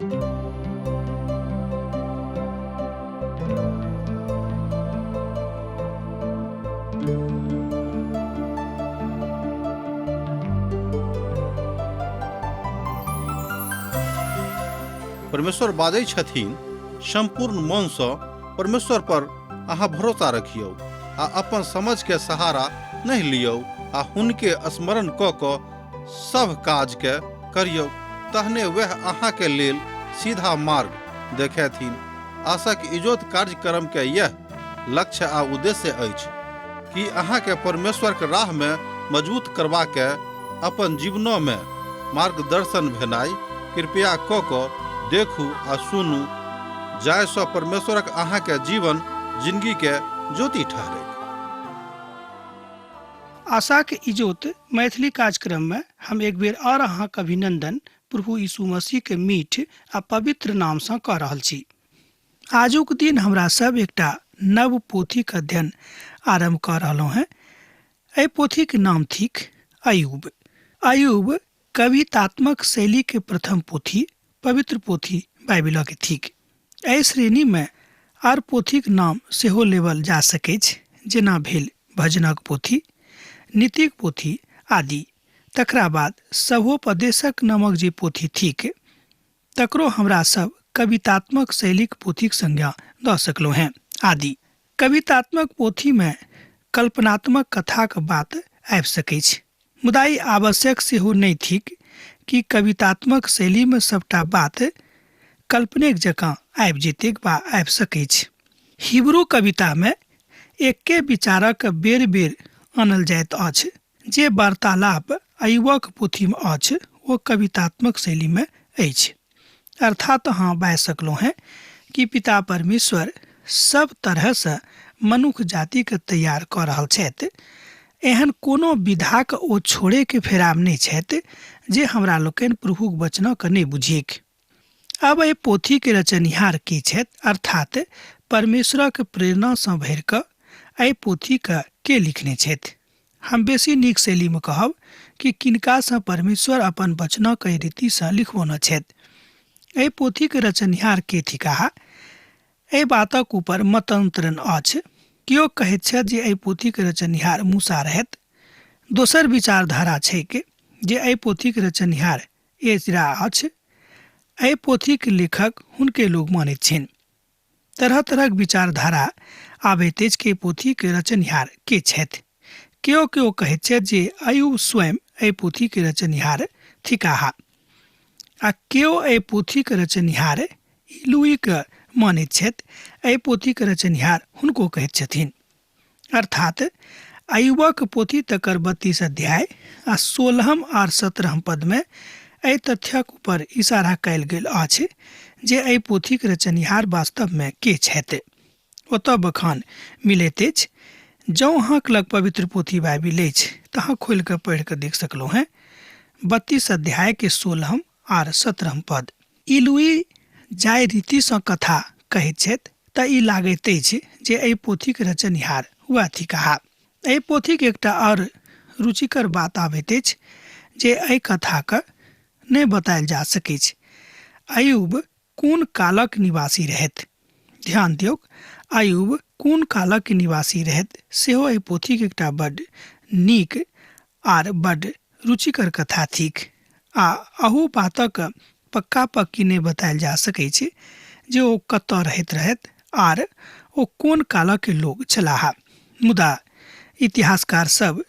परमेश्वर बाजै छथिन, सम्पूर्ण मनसँ परमेश्वर पर अहाँ भरोसा रखियौ आ अपन समझ के सहारा नहि लियौ आ हुनके स्मरण कऽ कऽ सभ काजके करियौ, तहने वएह अहाँके लेल सीधा मार्ग देखेथिन। आशाक इजोत कार्यक्रम के यह लक्ष्य आ उद्देश्य अछि कि अहाँके परमेश्वरके राहमे मजबूत करबाके अपन जीवनोमे मार्गदर्शन भेनाइ। कृपया कऽ कऽ देखू आ सुनू, जाहिसँ परमेश्वरक अहाँके जीवन जिंदगीके ज्योति ठहरैक। आशाक इजोत मैथिली कार्यक्रम में हम एक बेर और अहाँक अभिनंदन प्रभु यीशु मसीह के मीठ आ पवित्र नाम सँ कऽ रहल छी। आजुक दिन हमरा सब एकटा नव पोथीक अध्ययन आरंभ कऽ रहलहुँ हेँ। एहि पोथीक नाम थिक अयूब। अयूब कवितात्मक शैली के प्रथम पोथी पवित्र पोथी बाइबिलक थिक। एहि श्रेणी में आर पोथीक नाम सेहो लेबल जा सकैछ, जेना भेल भजनक पोथी, नीतिक पोथी आदि। तकरा बाद सभोपदेशक नामक जे पोथी थिक तकरो हमरा सब कवितात्मक शैलीक पोथीक संज्ञा दऽ सकलहुँ हेँ आदि। कवितात्मक पोथीमे कल्पनात्मक कथाक बात आबि सकैछ, मुदा ई आवश्यक सेहो नहि थिक कि कवितात्मक शैलीमे सबटा बात कल्पनेक जकाँ आबि जेतैक वा आबि सकैछ। हिब्रू कवितामे एक्के विचारक बेर-बेर आनल जाइत अछि। जे वार्तालाप अयुबक पोथीमे अछि ओ कवितात्मक शैलीमे अछि। अर्थात अहाँ बाजि सकलहुँ हेँ कि पिता परमेश्वर सब तरहसँ मनुख जातिके तैयार कऽ रहल छथि। एहन कोनो विधाक ओ छोड़ैके फेरामे नहि छथि जे हमरा लोकनि प्रभुक वचनके नहि बुझिक। आब एहि पोथीके रचनिहार के छथि, अर्थात परमेश्वरक प्रेरणासँ भरि कऽ एहि पोथीके के लिखने छथि? हम बेसी नीक शैलीमे कहब कि किनकासँ परमेश्वर अपन वचनक एहि रीतिसँ लिखबौने छथि। एहि पोथीक रचनिहार के थिकाह, एहि बातक ऊपर मतंतरण अछि। केओ कहैत छथि जे एहि पोथीक रचनिहार मूसा रहथि। दोसर विचारधारा छैक जे एहि पोथीक रचनिहार एजरा अछि। एहि पोथीक लेखक हुनके लोग मानैत छनि। तरह तरहक विचारधारा आबैत अछि कि पोथीक रचनिहार के छथि। केओ केओ कहैत छथि जे अयुब स्वयं एहि पोथीक रचनिहार थिकाह आ केओ एहि पोथीक रचनिहार इलुईक मानैत छथि। एहि पोथीक रचनिहार हुनको कहैत छथिन। अर्थात अयुबक पोथी तकर 32 अध्याय आ 16 आर 17 पदमे एहि तथ्यक ऊपर इशारा कयल गेल अछि जे एहि पोथीक रचनिहार वास्तवमे के छथि। ओतऽ बखान मिलैत अछि। जँ अहाँक लग पवित्र पोथी बाइबिल अछि तऽ अहाँ खोलि कऽ पढ़ि कऽ देख सकलहुँ हेँ। 32 अध्याय के 16 आर 17 पद। इलुई जाहि रीतिसँ कथा कहैत छथि तऽ ई लागैत अछि जे एहि पोथीक रचनिहार वएह थिकाह। एहि पोथीक एकटा आओर रुचिकर बात आबैत अछि जे एहि कथाक नहि बतायल जा सकैछ। अयूब कोन कालक निवासी रहथि? ध्यान दियौक, अयूब कोन कालक निवासी रहथि सेहो एहि पोथीक एकटा बड्ड नीक आर बड्ड रुचिकर कथा थिक आ अहू बातक पक्का पक्की नहि बतायल जा सकैछ जे ओ कतऽ रहैत रहथि आर ओ कोन कालक लोक छलाह। मुदा इतिहासकार सब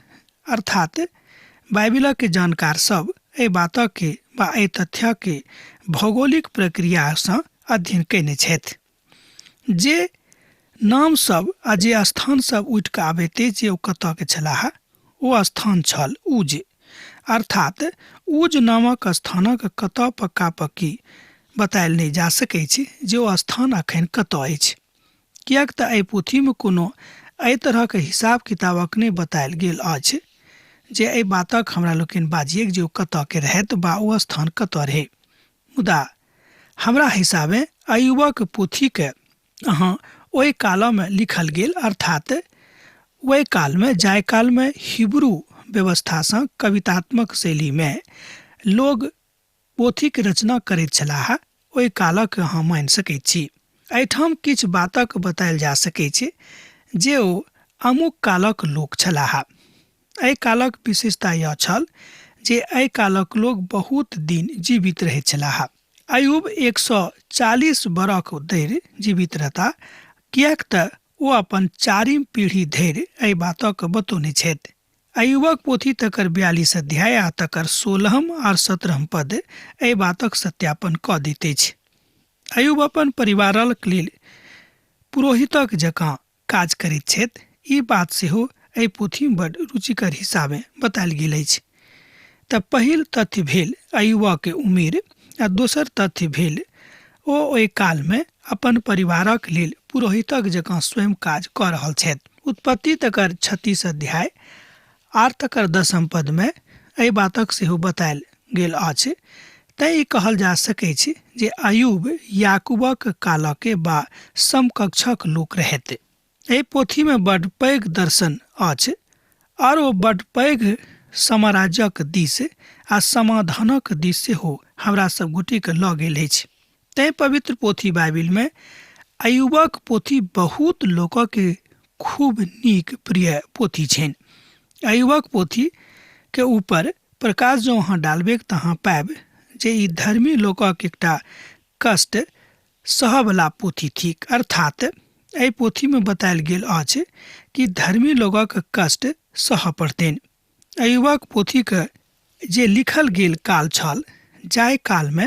अर्थात बाइबिलक जानकार सब एहि बातक वा एहि तथ्यक भौगोलिक प्रक्रियासँ अध्ययन कयने छथि। जे नाम सब आ जे स्थान सब उठि कऽ आबैत अछि जे ओ कतऽ के छलाह, ओ स्थान छल ऊज। अर्थात ऊज नामक स्थानक कतऽ पक्का पक्की बतायल नहि जा सकैछ जे ओ स्थान अखन कतऽ अछि। किएक तऽ एहि पोथीमे कोनो एहि तरहक हिसाब किताबक नहि बतायल गेल अछि जे एहि बातक हमरा लोकनि बाजियैक जे ओ कतऽ के रहथि वा ओ स्थान कतऽ रहै। मुदा हमरा हिसाबे अयुबक पोथीके अहाँ ओहि कालमे लिखल गेल, अर्थात ओहि कालमे जाहि कालमे हिब्रू व्यवस्थासँ कवितात्मक शैलीमे लोग पोथीक रचना करैत छलाह, ओहि कालक अहाँ मानि सकैत छी। एहिठाम किछु बातक बतायल जा सकैत छै जे ओ अमुक कालक लोक छलाह। एहि कालक विशेषता यह छल जे एहि कालक लोक बहुत दिन जीवित रहैत छलाह। अयूब 140 बरख धरि जीवित रहता, किएक तऽ ओ अपन चारिम पीढ़ी धरि एहि बातक बतौने छथि। अयूबक पोथी तकर 42 अध्याय आ तकर 16 आर 17 पद एहि बातक सत्यापन कऽ दैत अछि। अयूब अपन परिवारक लेल पुरोहितक जकाँ काज करैत छथि। ई बात सेहो एहि पोथीमे बड रुचिकर हिसाबे बतायल गेल अछि। तऽ पहिल तथ्य भेल अयुबक उमेर आ दोसर तथ्य भेल ओ ओहि कालमे अपन परिवारक लेल पुरोहितक जकाँ स्वयं काज कऽ रहल छथि। उत्पत्ति तकर 36 अध्याय आर तकर 10 पदमे एहि बातक सेहो बतायल गेल अछि। तैँ ई कहल जा सकैछ जे अयूब याकूबक कालके बा समकक्षक लोक रहैत। एहि पोथीमे बड पैघ दर्शन अछि आर ओ बड पैघ साम्राज्यक दिस आ समाधानक दिस सेहो हमरा सब गोटेके लऽ गेल अछि। तैँ पवित्र पोथी बाइबिलमे अयूबक पोथी बहुत लोकके खूब नीक प्रिय पोथी छनि। अयूबक पोथी के ऊपर प्रकाश जँ अहाँ डालबे तऽ अहाँ पायब जे ई धर्मी लोकक एकटा कष्ट सहबला पोथी थिक। अर्थात एहि पोथीमे बतायल गेल अछि कि धर्मी लोकक कष्ट सहऽ पड़तनि। अयुबक पोथीके जे लिखल गेल काल छल, जाहि कालमे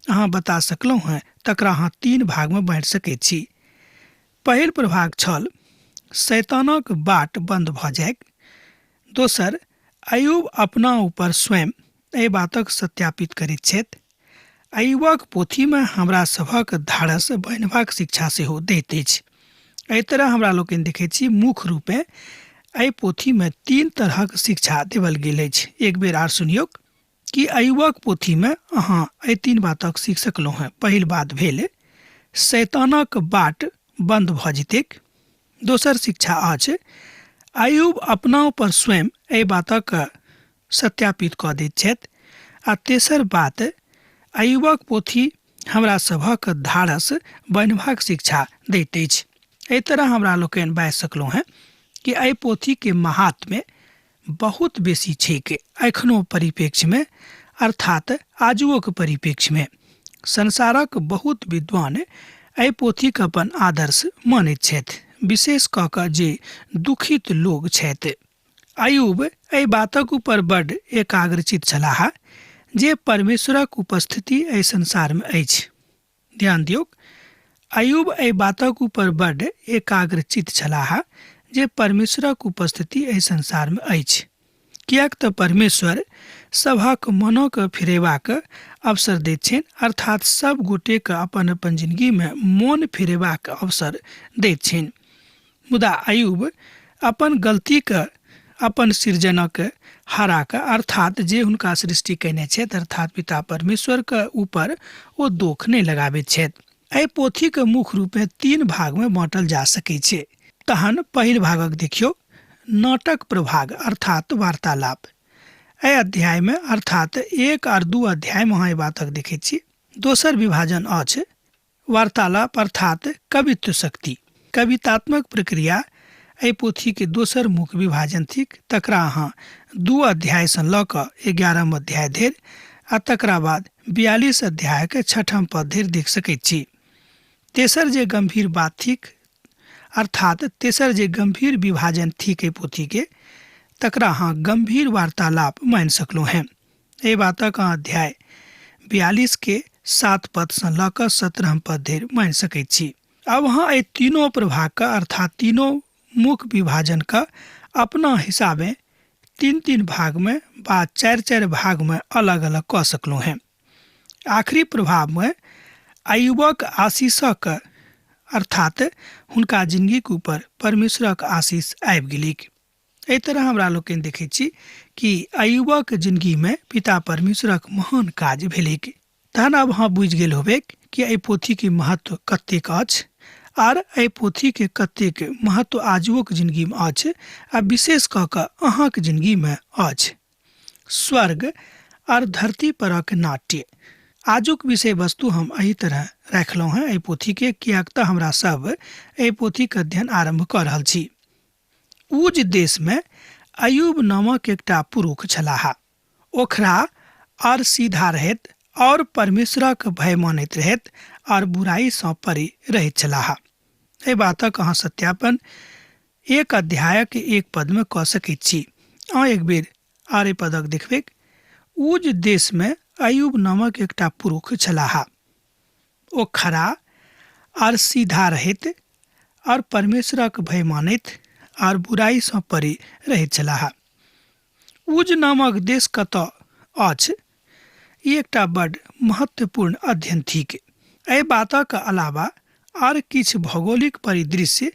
अहाँ बता सकलहुँ हेँ तकरा अहाँ 3 भागमे बाँटि सकैत छी। पहिल प्रभाग छल शैतानक बाट बन्द भऽ जाइक। दोसर, अयूब अपना ऊपर स्वयं एहि बातक सत्यापित करैत छथि। अयुबक पोथीमे हमरा सभक धारस बन्हबाक शिक्षा सेहो दैत अछि। एहि तरह हमरा लोकनि देखैत छी मुख्य रूपेँ एहि पोथीमे 3 तरहक शिक्षा देवल गेल अछि। एक बेर आर सुनियौक कि अयुबक पोथीमे अहाँ एहि 3 बातक सीख सकलहुँ हेँ। पहिल बात भेल शैतानक बाट बन्द भऽ जेतैक। दोसर शिक्षा अछि अयूब अपना ऊपर स्वयं एहि बातक सत्यापित कऽ दैत छथि। आ तेसर बात, अयुबक पोथी हमरा सभक धारस बनबाक शिक्षा दैत अछि। एहि तरह हमरा लोकनि बाजि सकलहुँ हेँ कि एहि पोथीके महात्म्य बहुत बेसी छैक एखनो परिप्रेक्ष्यमे, अर्थात आजुओक परिप्रेक्ष्यमे। संसारक बहुत विद्वान एहि पोथीके अपन आदर्श मानैत छथि, विशेष कऽ कऽ जे दुखित लोक छथि। अयूब एहि बातक ऊपर बड एकाग्रचित छलाह जे परमेश्वरक उपस्थिति एहि संसारमे अछि। ध्यान दियौक, अयूब एहि बातक ऊपर बड एकाग्रचित छलाह जे परमेश्वरक उपस्थिति एहि संसारमे अछि, किएक तऽ परमेश्वर सभक मनक फिरेबाक अवसर दैत छनि, अर्थात सब गोटेके अपन अपन जिंदगीमे मोन फिरेबाक अवसर दैत छनि। मुदा अयूब अपन गलतीके अपन सृजनक हराक, अर्थात जे हुनका सृष्टि कयने छथि, अर्थात पिता परमेश्वरके ऊपर ओ दोख नहि लगाबैत छथि। एहि पोथीके मुख्य रूपे 3 भागमे बाँटल जा सकै छै। तहन पहिल भागक देखियौ, नाटक प्रभाग अर्थात वार्तालाप। एहि अध्यायमे अर्थात 1 और 2 अध्यायमे अहाँ एहि बातक देखैत छी। दोसर विभाजन अछि वार्तालाप अर्थात कवित्व शक्ति। कवितात्मक प्रक्रिया एहि पोथीके दोसर मुख्य विभाजन थिक। तकरा अहाँ 2 अध्यायसँ लऽ कऽ 11 अध्याय धरि आ तकरा बाद 42 अध्यायके 6 पद धरि देख सकैत छी। तेसर जे गंभीर बात थिक, अर्थात तेसर जे गंभीर विभाजन थिक एहि पोथीके, तकरा अहाँ गंभीर वार्तालाप मानि सकलहुँ हेँ। एहि बातक अहाँ अध्याय 42 के 7 पदसँ लऽ कऽ 17 पद धरि मानि सकैत छी। आब अहाँ एहि तीनों प्रभागके अर्थात तीनों मुख्य विभाजनके अपना हिसाबे 3-3 भागमे बा 4-4 भागमे अलग अलग कऽ सकलहुँ हेँ। आखिरी प्रभावमे अयुबक आशीषक अर्थात हुनका जिंदगीके ऊपर परमेश्वरक आशीष आबि गेलैक। एहि तरह हमरा लोकनि देखैत छी कि अयुबक जिंदगीमे पिता परमेश्वरक महान काज भेलैक। तहन आब अहाँ बुझि गेल होबेक कि एहि पोथीके महत्व कतेक अछि आर एहि पोथीके कतेक महत्व आजुओक जिंदगीमे अछि आ विशेष कऽ कऽ अहाँक जिंदगीमे अछि। स्वर्ग आर धरती परक नाट्य। आजुक विषय वस्तु हम एहि तरह राखलहुँ हेँ एहि पोथीके, किएक तऽ हमरा सब एहि पोथीके अध्ययन आरम्भ कऽ रहल छी। ऊज देशमे अयूब नामक एकटा पुरुष छलाह। ओकरा आओर सीधा रहैत आओर परमेश्वरक भय मानैत रहैत आओर बुराइसँ परे रहैत छलाह। एहि बातक अहाँ सत्यापन एक अध्यायक एक पदमे कऽ सकैत छी। अहाँ एक बेर आर एहि पदक देखबैक। ऊज देशमे अयूब नामक एकटा पुरुष छलाह। ओ खरा आओर सीधा रहैत आओर परमेश्वरक भय मानैत आओर बुराइसँ परे रहैत छलाह। ऊज नामक देश कतऽ अछि, ई एकटा बड्ड महत्वपूर्ण अध्ययन थिक। एहि बातक अलावा आर किछु भौगोलिक परिदृश्य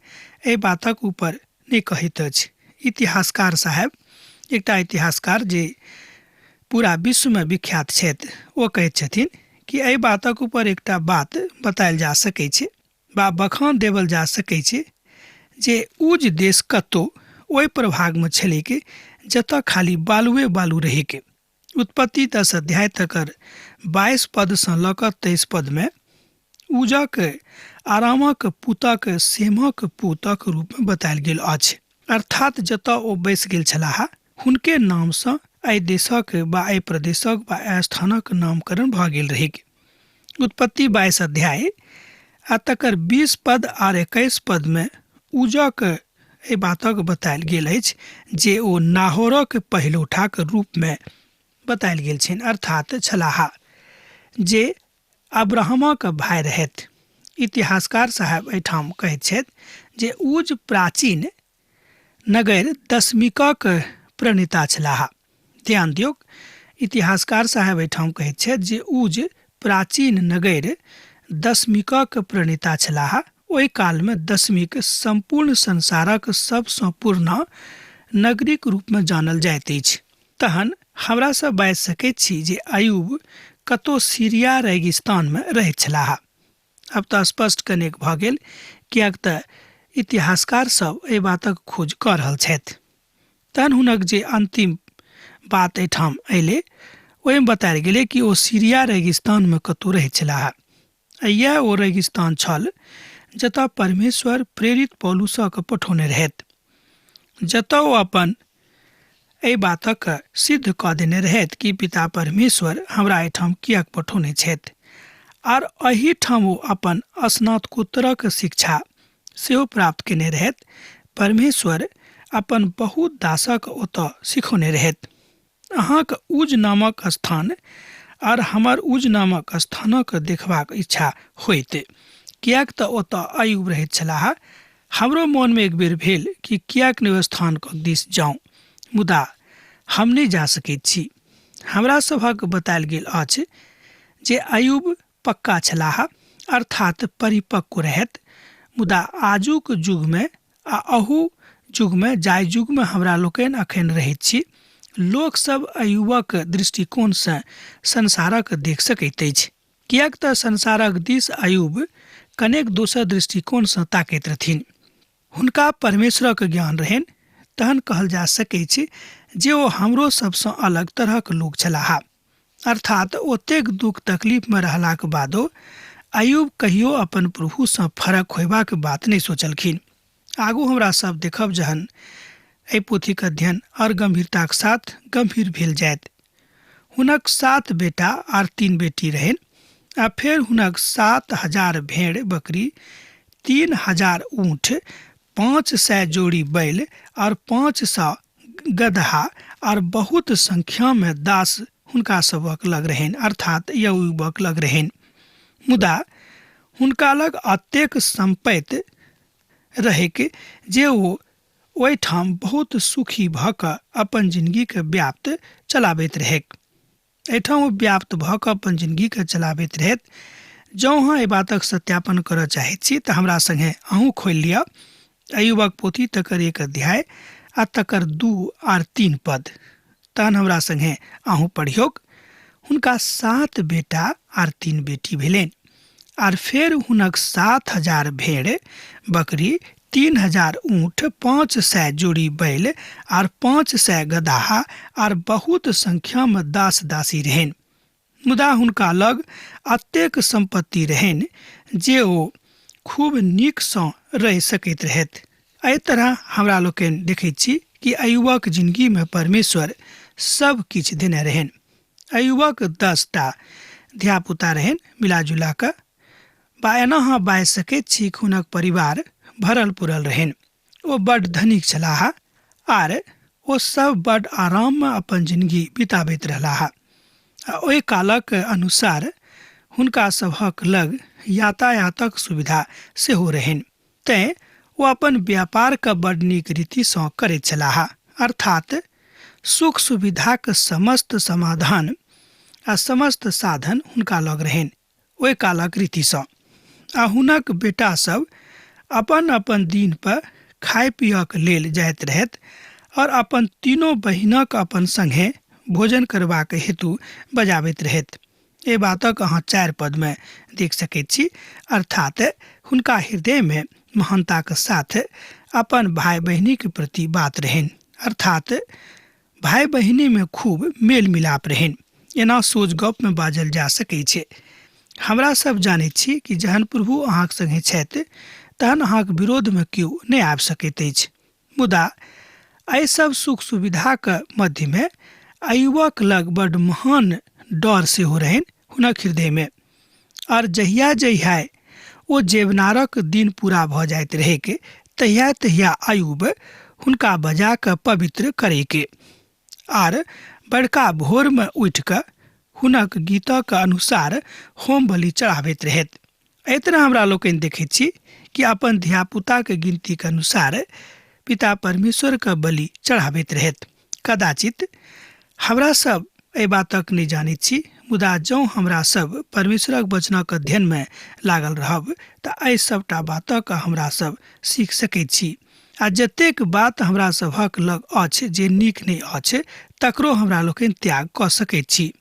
एहि बातक ऊपर नहि कहैत अछि। इतिहासकार साहेब, एकटा इतिहासकार जे पूरा विश्वमे विख्यात छथि, ओ कहैत छथिन कि एहि बातक ऊपर एकटा बात बतायल जा सकै छै बा बखान देवल जा सकै छै जे ऊज देश कतौ ओहि प्रभागमे छलै कि जतऽ खाली बालुए बालू रहैके। उत्पत्ति 10 अध्याय तकर 22 पदसँ लऽ कऽ 23 पदमे ऊजक आरामक पुतक सेमक पुतक रूपमे बतायल गेल अछि। अर्थात जतऽ ओ बसि गेल छलाह हुनके नामसँ एहि देशक बा एहि प्रदेशक बा एहि स्थानक नामकरण भऽ गेल रहैक। उत्पत्ति 22 अध्याय आ तकर 20 पद आर 21 पदमे ऊजक एहि बातक बतायल गेल अछि जे ओ नाहोरक पहिलौठाक रूपमे बतायल गेल छनि, अर्थात छलाह जे अब्राहमक भाय रहथि। इतिहासकार साहेब एहिठाम कहैत छथि जे ऊज प्राचीन नगर दशमिकक प्रणेता छलाह। ध्यान दियौक, इतिहासकार साहेब एहिठाम कहैत छथि जे ऊज प्राचीन नगर दशमिकक प्रणेता छलाह। ओहि कालमे दशमिक सम्पूर्ण संसारक सबसँ पुरना नगरीक रूपमे जानल जाइत अछि। तहन हमरा सब बाजि सकैत छी जे अयूब कतौ सीरिया रेगिस्तानमे रहैत छलाह। आब तऽ स्पष्ट कनेक भऽ गेल, किएक तऽ इतिहासकार सब एहि बातक खोज कऽ रहल छथि। तहन हुनक जे अंतिम बात एहिठाम अयलै ओहिमे बतायल गेलै कि ओ सीरिया रेगिस्तानमे कतौ रहैत छलाह। आ इएह ओ रेगिस्तान छल जतऽ परमेश्वर प्रेरित पौलुसक पठौने रहथि, जतऽ ओ अपन एहि बातक सिद्ध कऽ देने रहथि कि पिता परमेश्वर हमरा एहिठाम किएक पठौने छथि। आर एहिठाम ओ अपन स्नातकोत्तरक शिक्षा सेहो प्राप्त केने रहथि। परमेश्वर अपन बहुत दासक ओतऽ सिखौने रहथि। अहाँक ऊज नामक स्थान आर हमर ऊज नामक स्थानक देखबाक इच्छा होइत, किएक तऽ ओतऽ अयूब रहैत छलाह। हमरो मोनमे एक बेर भेल कि किएक नहि ओहि स्थानक दिस जाउँ, मुदा हम नहि जा सकैत छी। हमरा सभक बतायल गेल अछि जे अयूब पक्का छलाह, अर्थात परिपक्व रहैत। मुदा आजुक युगमे आ अहू युगमे, जाहि युगमे हमरा लोकनि अखन रहैत छी, लोकसभ अयुबक दृष्टिकोणसँ संसारक देख सकैत अछि, किएक तऽ संसारक दिस अयुब कनेक दोसर दृष्टिकोणसँ ताकैत रहथिन। हुनका परमेश्वरक ज्ञान रहनि, तहन कहल जा सकैछ जे ओ हमरो सबसँ अलग तरहक लोक छलाह। अर्थात ओतेक दुख तकलीफमे रहलाक बादो अयूब कहियो अपन प्रभुसँ फरक होयबाक बात नहि सोचलखिन। आगू हमरा सब देखब जहन एहि पोथीक अध्ययन आओर गंभीरताक साथ गंभीर भेल जायत। हुनक 7 बेटा आर 3 बेटी रहनि आ फेर हुनक 7000 भेड़ बकरी, 3000 ऊँट, 500 जोड़ी बैल और 500 गदहा और बहुत संख्या में दास हुनका सबक लग रहनि, अर्थात यौवक लग रहनि। मुदा हुनका लग अतेक सम्पत्ति रहैक जे ओ ओहिठाम बहुत सुखी भऽ कऽ अपन जिनगीके व्याप्त चलाबैत रहैक। एहिठाम ओ व्याप्त भऽ कऽ अपन जिनगीके चलाबैत रहैत। जँ अहाँ एहि बातक सत्यापन करऽ चाहैत छी तऽ हमरा सङ्गे अहूँ खोलि लिअ अयुबक पोथी तकर 1 अध्याय आ तकर 2 आर 3 पद। तहन हमरा सङ्गे अहूँ पढ़ियौक। हुनका 7 बेटा आर 3 बेटी भेलनि आर फेर हुनक 7000 भेड़ बकरी, 3000 ऊँट, 500 जोड़ी बैल आर 500 गदहा आर बहुत संख्या में दास दासी रहनि। मुदा हुनका लग अतेक सम्पत्ति रहनि जे ओ खूब नीकसँ रहि सकैत रहथि। एहि तरह हमरा लोकनि देखैत छी कि अयुबक जिनगीमे परमेश्वर सब किछु देने रहनि। अयुबक 10टा धियापुता रहनि मिलाजुला कऽ, बा एना अहाँ बाजि सकैत छी कि हुनक परिवार भरल पुरल रहनि। ओ बड्ड धनिक छलाह आर ओ सब बड्ड आराममे अपन जिनगी बिताबैत रहलाह। आ ओहि कालक अनुसार हुनका सभक लग यातायातक सुविधा सेहो रहनि, तेँ ओ अपन व्यापारके बड्ड नीक रीतिसँ करैत छलाह। अर्थात सुख सुविधाक समस्त समाधान आ समस्त साधन हुनका लग रहनि ओहि कालक रीतिसँ। आ हुनक बेटा सब अपन अपन दिन पर खाय पियक लेल जाइत रहथि और अपन तीनों बहिनक अपन संगे भोजन करबाक हेतु बजाबैत रहथि। एहि बातक अहाँ 4 पद में देख सकैत छी। अर्थात हुनका हृदय में महानताक साथ अपन भाई बहिनी के प्रति बात रहनि, अर्थात भाई बहिनी में खूब मेल मिलाप रहनि। एना सोच गप में बाजल जा सकै छै। हमरा सब जानैत छी कि जहन प्रभु अहाँक संगे छथि तहन अहाँक विरोध में केओ नहि आबि सकैत अछि। मुदा एहि सब सुख सुविधाक मध्य में अयुबक लग बड महान डर सेहो रहनि हुनक हृदय में। और जहिया जहिया ओ जेवनारक दिन पूरा भऽ जाइत रहैक तहिया तहिया अयुब हुनका बजा कऽ पवित्र करैक आर बड़का भोर में उठि कऽ हुनक गीतक अनुसार होम बलि चढ़ाबैत रहैत। एहि तरह हमरा लोकनि देखैत छी कि अपन धियापुताक गिनतीक अनुसार पिता परमेश्वर के बलि चढ़ाबैत रहैत। कदाचित हमरा सब एहि बातक नहि जानैत छी, मुदा जँ हमरा सब परमेश्वरक वचनक अध्ययन में लागल रहब तऽ एहि सबटा बातक हमरा सब सीख सकैत छी। आ जतेक बात हमरा सभक लग अछि जे नीक नहि अछि तकरो हमरा लोकनि त्याग कऽ सकैत छी।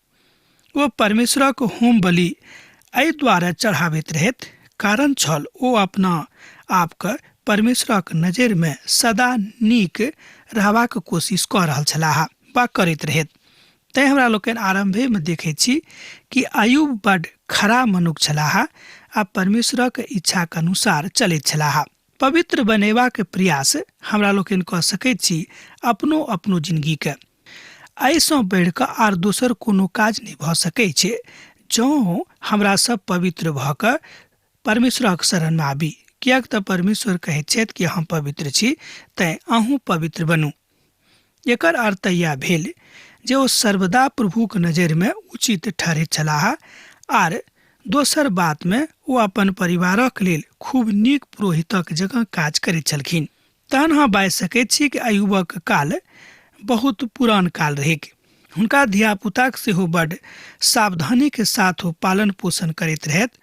ओ परमेश्वरक होम बलि एहि दुआरे चढ़ाबैत रहैत कारण छल ओ अपना आपके परमेश्वरक नजरिमे सदा नीक रहबाक कोशिश कऽ रहल छलाह वा करैत रहैत। तैँ हमरा लोकनि आरम्भेमे देखैत छी कि अयुब बड खरा मनुख छलाह आ परमेश्वरक इच्छाक अनुसार चलैत छलाह। पवित्र बनेबाक प्रयास हमरा लोकनि कऽ सकैत छी अपनो अपनो जिनगीके। एहिसँ बढ़ि कऽ आर दोसर कोनो काज नहि भऽ सकै छै जँ हमरा सब पवित्र भऽ कऽ परमेश्वरक शरणमे आबी, किएक तऽ परमेश्वर कहैत छथि कि हम पवित्र छी तैँ अहूँ पवित्र बनू। एकर अर्थ इएह भेल जे ओ सर्वदा प्रभुक नजरिमे उचित ठहरैत छलाह आर दोसर बातमे ओ अपन परिवारक लेल खूब नीक पुरोहितक जकाँ काज करैत छलखिन। तहन अहाँ बाजि सकैत छी कि अयुबक काल बहुत पुरान काल रहैक। हुनका धियापुताक सेहो बड सावधानीके साथ ओ पालन पोषण करैत रहथि।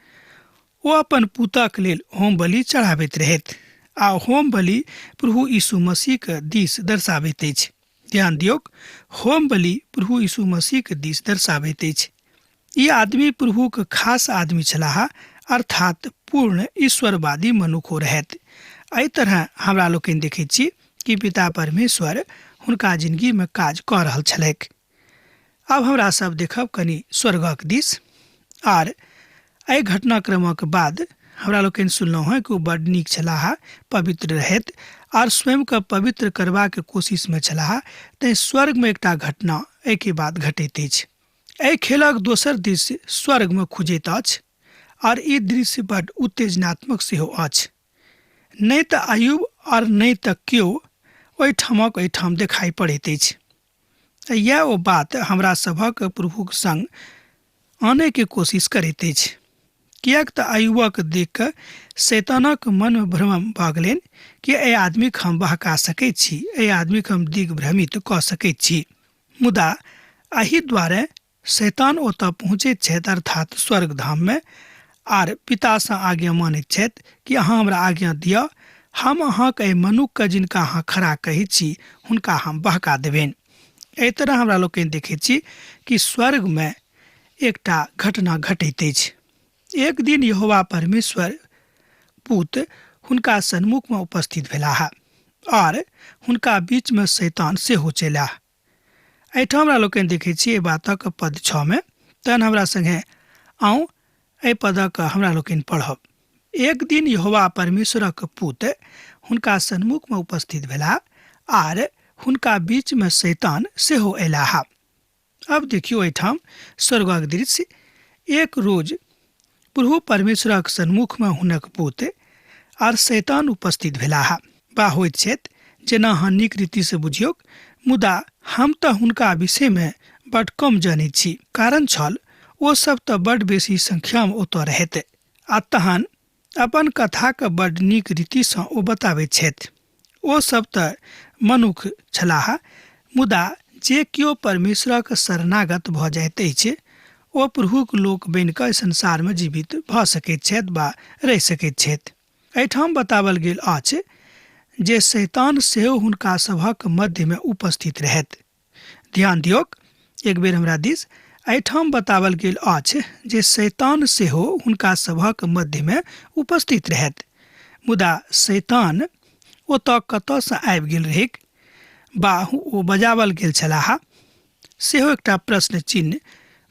ओ अपन पुतक लेल होम बलि चढ़ाबैत रहथि आ होम बलि प्रभु यीशु मसीहक दिस दर्शाबैत अछि। ध्यान दियौक, होम बलि प्रभु यीशु मसीहक दिस दर्शाबैत अछि। ई आदमी प्रभुक खास आदमी छलाह, अर्थात पूर्ण ईश्वरवादी मनुख ओ रहथि। एहि तरह हमरा लोकनि देखैत छी कि पिता परमेश्वर हुनका जिनगीमे काज कऽ रहल छलैक। आब हमरा सब देखब कनि स्वर्गक दिस। आर एहि घटनाक्रमक बाद हमरा लोकनि सुनलहुँ हेँ कि ओ बड नीक छलाह, पवित्र रहथि आर स्वयंके पवित्र करबाक कोशिशमे छलाह, तैँ स्वर्गमे एकटा घटना एहिके बाद घटैत अछि। एहि खेलक दोसर दृश्य स्वर्गमे खुजैत अछि आर ई दृश्य बड उत्तेजनात्मक सेहो अछि। नहि तऽ अयुब आर नहि तऽ केओ ओहिठामक ओहिठाम देखाइ पड़ैत अछि। इएह ओ बात हमरा सभक प्रभुक संग आनैके कोशिश करैत अछि, किएक तऽ अयुबक देख कऽ शैतानक मनमे भ्रम भऽ गेलनि कि एहि आदमीके हम बहका सकैत छी, एहि आदमीके हम दिग्भ्रमित कऽ सकैत छी। मुदा एहि दुआरे शैतान ओतऽ पहुँचैत छथि, अर्थात स्वर्ग धाममे, आर पितासँ आज्ञा मानैत छथि कि अहाँ हमरा आज्ञा दिअ, हम अहाँक एहि मनुखके जिनका अहाँ खरा कहैत छी हुनका हम बहका देबनि। एहि तरह हमरा लोकनि देखैत छी कि स्वर्गमे एकटा घटना घटैत अछि। एक दिन यहोवा परमेश्वर पुत हुनका सन्मुखमे उपस्थित भेलाह आर हुनका बीचमे शैतान सेहो चलाह। एहिठाम हमरा लोकनि देखै छी एहि बातक पद 6 मे, तहन हमरा संगे आउ एहि पदक हमरा लोकनि पढ़ब। एक दिन यहोवा परमेश्वरक पुत हुनका सन्मुखमे उपस्थित भेलाह आर हुनका बीचमे शैतान सेहो अयलाह। अब देखियौ एहिठाम स्वर्गक दृश्य। एक रोज प्रभु परमेश्वरक सन्मुखमे हुनक पुत आर शैतान उपस्थित भेलाह बा होइत छथि जेना अहाँ नीक रीतिसँ बुझियौक, मुदा हम तऽ हुनका विषयमे बड्ड कम जनैत छी। कारण छल ओ सब तऽ बड्ड बेसी संख्यामे ओतऽ रहैत आ तहन अपन कथाके बड्ड नीक रीतिसँ ओ बताबैत छथि। ओ सब तऽ मनुख छलाह, मुदा जे केओ परमेश्वरक शरणागत भऽ जाइत अछि ओ प्रभुक लोक बनि कऽ एहि संसारमे जीवित भऽ सकैत छथि बा रहि सकैत छथि। एहिठाम बताओल गेल अछि जे शैतान सेहो हुनका सभक मध्यमे उपस्थित रहैत। ध्यान दियौक, एक बेर हमरा दिस। एहिठाम बताओल गेल अछि जे शैतान सेहो हुनका सभक मध्यमे उपस्थित रहैत। मुदा शैतान ओतऽ कतऽसँ आबि गेल रहैक बा ओ बजाओल गेल छलाह, सेहो एकटा प्रश्न चिन्ह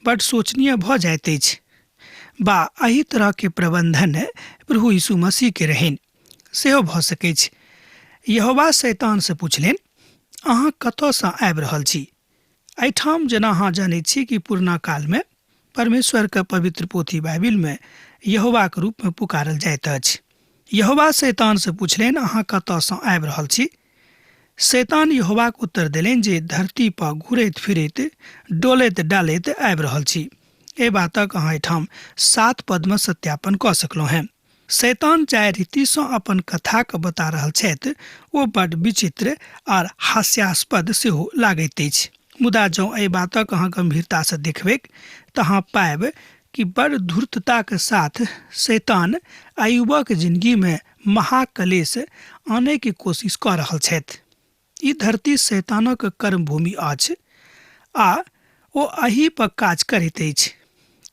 बड शोचनीय भऽ जाइत अछि। बा एहि तरहके प्रबंधन प्रभु यीशु मसीहके रहनि सेहो भऽ सकैछ। यहोवा शैतानसँ पुछलनि, अहाँ कतऽसँ आबि रहल छी? एहिठाम जेना अहाँ जनैत छी कि पुरना कालमे परमेश्वरके पवित्र पोथी बाइबिलमे यहोवाक रूपमे पुकारल जाइत अछि। यहोवा शैतानसँ पुछलनि, अहाँ कतऽसँ आबि रहल छी? शैतान यहोवाक उत्तर देलनि जे धरती पर घुरैत फिरैत डोलैत डालैत आबि रहल छी। एहि बातक अहाँ एहिठाम 7 पदमे सत्यापन कऽ सकलहुँ हेँ। शैतान जाहि रीतिसँ अपन कथाके बता रहल छथि ओ बड्ड विचित्र आर हास्यास्पद सेहो लागैत अछि। मुदा जँ एहि बातक अहाँ गम्भीरतासँ देखबैक तऽ अहाँ पायब कि बड़ धूर्तताक साथ शैतान अयुबक जिंदगीमे महाकलेश आनैके कोशिश कऽ रहल छथि। ई धरती शैतानक कर्मभूमि अछि आ ओ एहि पर काज करैत अछि,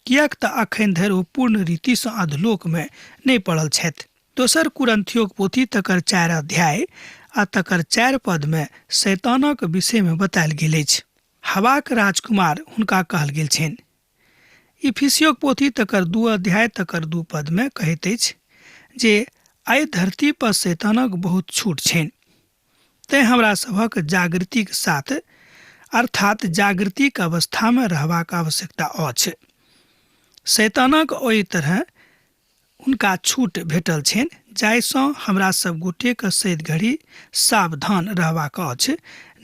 किएक तऽ अखन धरि ओ पूर्ण रीतिसँ अधलोकमे नहि पड़ल छथि। दोसर कुरन्थियोक पोथी तकर 4 अध्याय आ तकर 4 पदमे शैतानक विषयमे बतायल गेल अछि। हवाक राजकुमार हुनका कहल गेल छनि। इफिसियोक पोथी तकर 2 अध्याय तकर 2 पदमे कहैत अछि जे एहि धरती पर शैतानक बहुत छूट छनि, तेँ हमरा सभक जागृतिक साथ अर्थात जागृतिक अवस्थामे रहबाक आवश्यकता अछि। शैतानक ओहि तरह हुनका छूट भेटल छनि जाहिसँ हमरा सब गोटेके सैद घड़ी सावधान रहबाक अछि,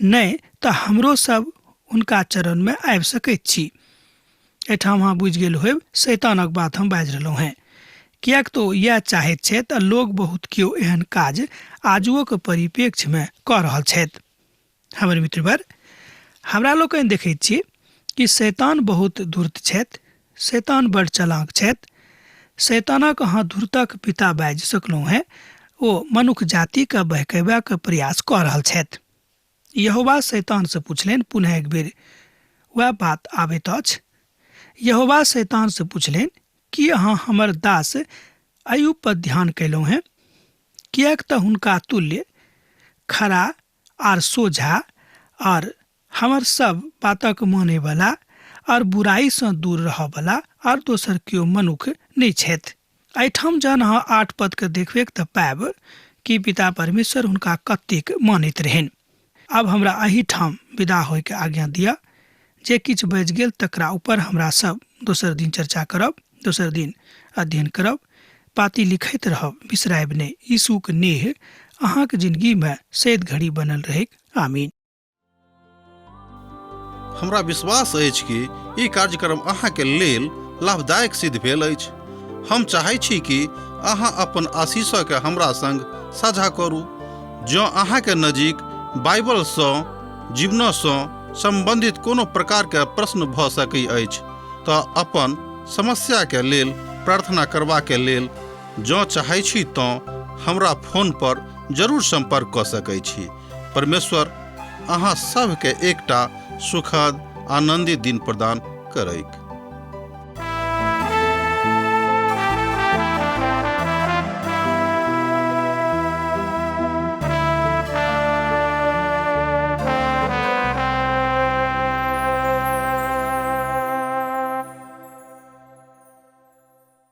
नहि तऽ हमरो सब हुनका चरणमे आबि सकैत छी। एहिठाम अहाँ बुझि गेल होयब शैतानक बात हम बाजि रहलहुँ हेँ, किएक तऽ ओ इएह चाहैत छथि आ लोक बहुत केओ एहन काज आजुओक परिप्रेक्ष्यमे कऽ रहल छथि। हमर मित्रवर, हमरा लोकनि देखैत छी कि शैतान बहुत धूर्त छथि, शैतान बड़ चलाक छथि। शैतानक अहाँ धूर्तक पिता बाजि सकलहुँ हेँ, ओ मनुख जातिके बहकेबाक प्रयास कऽ रहल छथि। यहोवा शैतानसँ पुछलनि, पुनः एक बेर वएह बात आबैत अछि। यहोवा शैतानसँ पुछलनि, की अहाँ हमर दास अयूब पर ध्यान कयलहुँ हेँ? किएक तऽ हुनका तुल्य खरा आर सोझा आर हमर सब बातक मानैवला आर बुराइसँ दूर रहऽवला आर दोसर केओ मनुख नहि छथि। एहिठाम जहन अहाँ 8 पदके देखबैक तऽ पायब कि पिता परमेश्वर हुनका कतेक मानैत रहनि। आब हमरा एहिठाम विदा होइके आज्ञा दिअ। जे किछु बचि गेल तकरा ऊपर हमरा सब दोसर दिन चर्चा करब, दोसर दिन अध्ययन करब। पाती लिखैत रहब, बिसरायब नहि। यीशुक नेह अहाँक जिंदगीमे सैद घड़ी बनल रहैक। आमीन। हमरा विश्वास अछि कि ई कार्यक्रम अहाँके लेल लाभदायक सिद्ध भेल अछि। हम चाहै छी कि अहाँ अपन आशीषके हमरा संग साझा करू। जँ अहाँके नजीक बाइबलसँ जीवनसँ सम्बन्धित कोनो प्रकारके प्रश्न भऽ सकै अछि तऽ अपन समस्याके लेल प्रार्थना करबाके लेल जँ चाहै छी तँ हमरा फोन पर जरूर सम्पर्क कऽ सकै छी। परमेश्वर अहाँ सभके एकटा सुखद आनन्दित दिन प्रदान करैक।